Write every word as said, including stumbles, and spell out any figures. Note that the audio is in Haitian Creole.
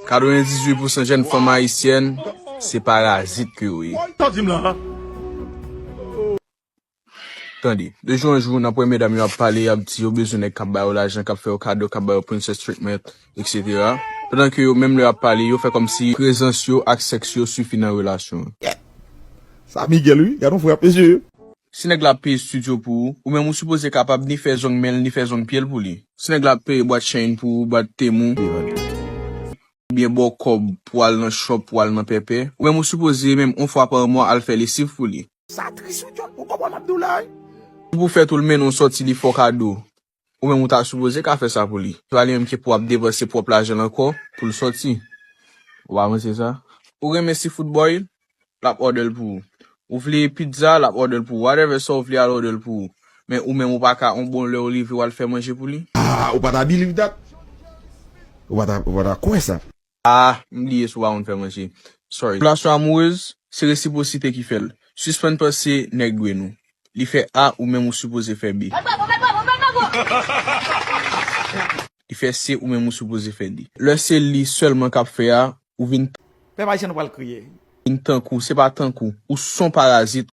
Katrevendizuit pousan jèn fanm ayisyèn, se parazit ke yo ye. Tande, de jou an jou, n ap wè medam yo ap pale, y ap di yo bezwen nèg k ap ba yo lajan, k ap fè yo kado, k ap ba yo princess treatment, et cetera. Pandan ke yo menm lè y ap pale, yo fè kòmsi prezans yo ak sèks yo sifi nan relasyon an. Sa Miguel wi, gad yon frap mesye. Si nèg la ap peye studio pou ou, ou menm ou sipoze kapab ni fè zong men l, ni fè zong pye l pou li. Si nèg la ap peye bwat Shein pou ou, bwat Temu, oubyen ba w kòb pou al nan shop, pou al nan pèpè, ou menm ou sipoze menm yon fwa pa mwa al fè lesiv pou li. Sa tris wi John, ou konprann m ap di w la wi. Si pou fèt ou l mennen w sòti li fè w kado, ou menm ou ta sipoze ka fè sa pou li. Se pa li menm ki pou ap depanse pwòp lajan l ankò pou l sòti. Ou pa panse sa? Ou renmen seafood boil, l ap order l pou ou. Ou vle pizza, l ap order l pou ou. Whatever sa w vle al order l pou ou. Men ou menm ou pa ka yon bon lè ou leve w al fè manje pou li. Ah, ou pa ta believe that. Ou pa ta, ou pa ta kwè sa. Ah, m bliye si w pa konn fè manje. Sorry. Relasyon amourez, se resiprosite ki fè l. Sispann panse nèg dwe nou. Li fè A, ou menm ou sipoze fè B. Li fè C, ou menm ou sipoze fè D. Lè se li sèlman k ap fè a, ou vin Pèp ayisyen nou pral kriye. Vin tankou, se pa tankou, ou son parazit,